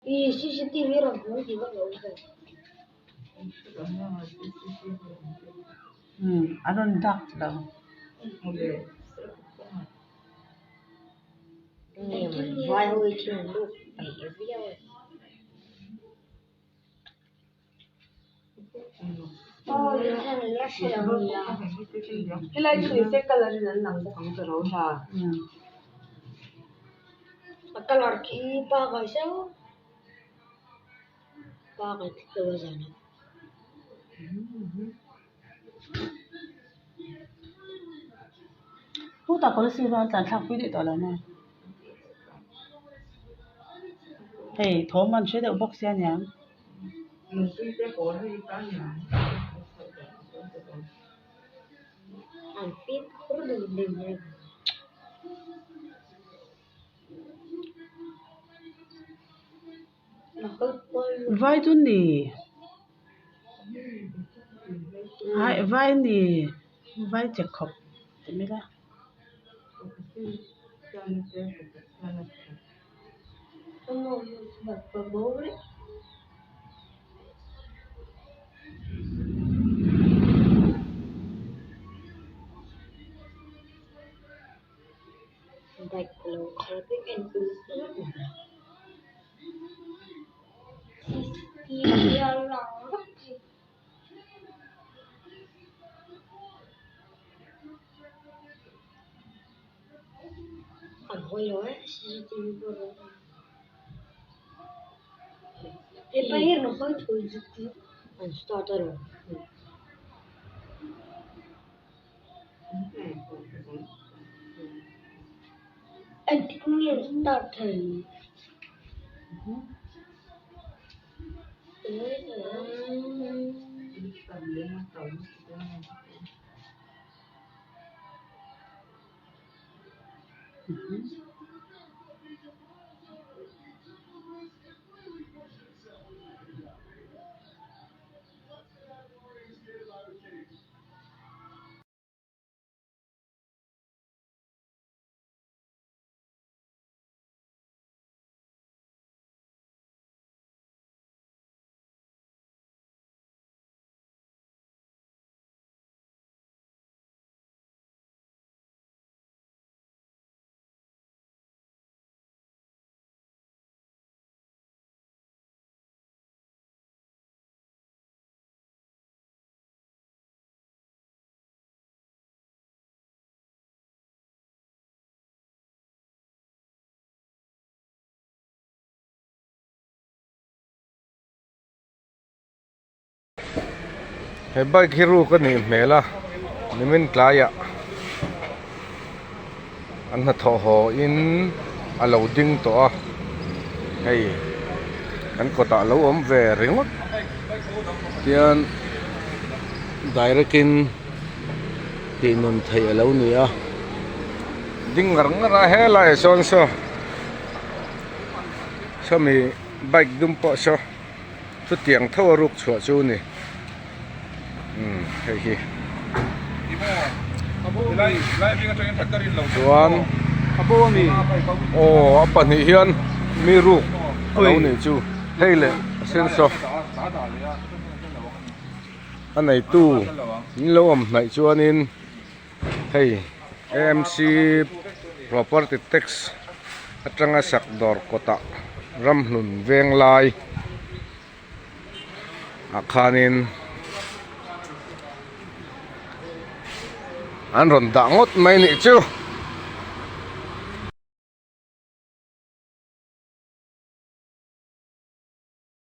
I CCTV rawn hmu tih vak lo ve. Umm a rawn dak lo. Vai ho hi thil an lut peih viau e. Helai chu nise colour in an lang bawk ang ta ro ha. A colour khi pangai zeuh pangai tlat lo a zan a. Putah policy chuan an tlan thlak pui daih tawh lo maw? Hei thawm an hre deuh bawk sia niang. An fimkhur deuh deuh mai. Vai chu ni hai vai ni vai che khawp ti mai la. Bike lo khalh vek en He bike hi ruk a nih hmel a nimin tlaiah an hnathawh haw in a lo ding tawh a hei kan kawtah a lo awm ve ringawt tian direct in tih nun theih a lo ni a ding ngar ngar a helaiah sawn saw sawmi bike dum pawh saw. Chutiang tho a ruk chhuah chu ni. Umm hei hi. Chuan aw a pahnih hian mi ruk a lo nih chu hei leh a senso a neitu in lo awm hnaih chuanin hei AMC property tax atanga sak dawr kawtah ramhlun veng lai ah khanin an rawn dah ngawt mai nih chu.